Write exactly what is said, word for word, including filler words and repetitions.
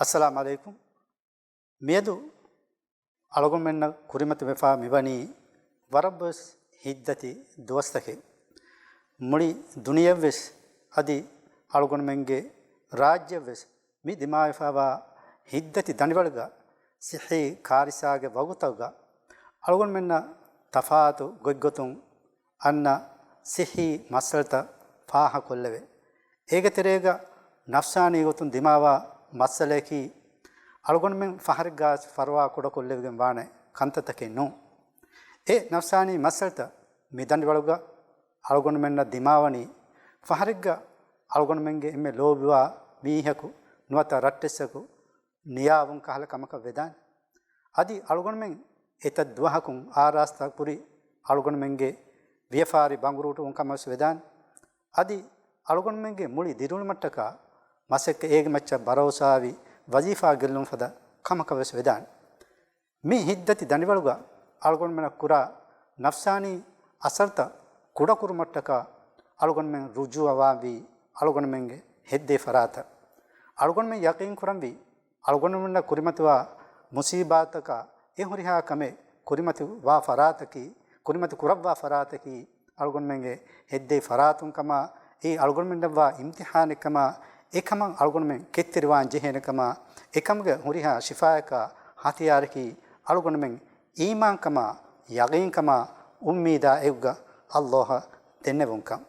އައްސަލާމު ޢަލައިކުމް. މިއަދު އަޅުގަނޑުމެންނަށް ކުރިމަތިވެފާ މިވަނީ ވަރަށްވެސް ހިތްދަތި ދުވަސްތަކެއް. މުޅި ދުނިޔެއަށްވެސް އަދި އަޅުގަނޑުމެންގެ ރާއްޖެއަށްވެސް މި ދިމާވެފައިވާ ހިތްދަތި ދަނޑިވަޅުގަ، ސިއްހީ ކާރިސާގެ ވަގުތަކުގަ އަޅުގަނޑުމެންނަށް ތަފާތު ގޮތްގޮތުން އަންނަ ސިއްހީ މައްސަލަތައް ފާހަގަކޮށްލެވޭ. އޭގެ ތެރޭގަ ނަފްސާނީ ގޮތުން ދިމާވާ މައްސަލަޔަކީ، އަޅުގަނޑުމެން ފަހަރެއްގާ ފަރުވާ ކުޑަކޮށްލެވިގެން ވާނެ ކަންތައްތަކެއް ނޫން. އެ ނަފްސާނީ މައްސަލަތައް މި ދަނޑިވަޅުގަ އަޅުގަނޑުމެންނަށް ދިމާވަނީ، ފަހަރެއްގަ އަޅުގަނޑުމެންގެ އެންމެ ލޯބިވާ މީހަކު ނުވަތަ ރައްޓެއްސަކު ނިޔާވުން ކަހަލަ ކަމަކަށް ވެދާނެ. އަދި އަޅުގަނޑުމެން އެތައް ދުވަހަކުން އާރާސްތާ ކުރި އަޅުގަނޑުމެންގެ ވިޔަފާރި ބަނގުރޫޓުވުން ކަމަށް ވެސް ވެދާނެ. އަދި އަޅުގަނޑުމެންގެ މުޅި ދިރިއުޅުމަށްޓަކާ މަސައްކަތް އޭގެ މައްޗަށް ބަރޯސާވި ވަޒީފާ ގެއްލުން ފަދަ ކަމަކަށް ވެސް ވެދާނެ. މި ހިތްދަތި ދަނޑިވަޅުގަ އަޅުގަނޑުމެނަށް ކުރާ ނަފްސާނީ އަސަރުތައް ކުޑަކުރުމަށްޓަކާ އަޅުގަނޑުމެން ރުޖޫޢަވާންވީ އަޅުގަނޑުމެންގެ ހެއްދޭ ފަރާތަށް. އަޅުގަނޑުމެން ޔަޤީން ކުރަންވީ އަޅުގަނޑުމެންނަށް ކުރިމަތިވާ މުސީބާތަކާ އެ ހުރިހާ ކަމެއް ކުރިމަތިވާ ފަރާތަކީ، ކުރިމަތި ކުރައްވާ ފަރާތަކީ އަޅުގަނޑުމެންގެ ހެއްދޭ ފަރާތުން ކަމާ، އެއީ އަޅުގަނޑުމެންނަށްވާ އިމްތިޙާނެއް ކަމާ، އެކަމަށް އަޅުގަނޑުމެން ކެތްތެރިވާން ޖެހޭނެ ކަމާ، އެކަމުގެ ހުރިހާ ޝިފާޔަކާ ހަތިޔާރަކީ އަޅުގަނޑުމެން އީމާންކަމާ، ޔަޤީންކަމާ، އުއްމީދާ އެއުގަ ﷲ އަށް ދެންނެވުންކަން.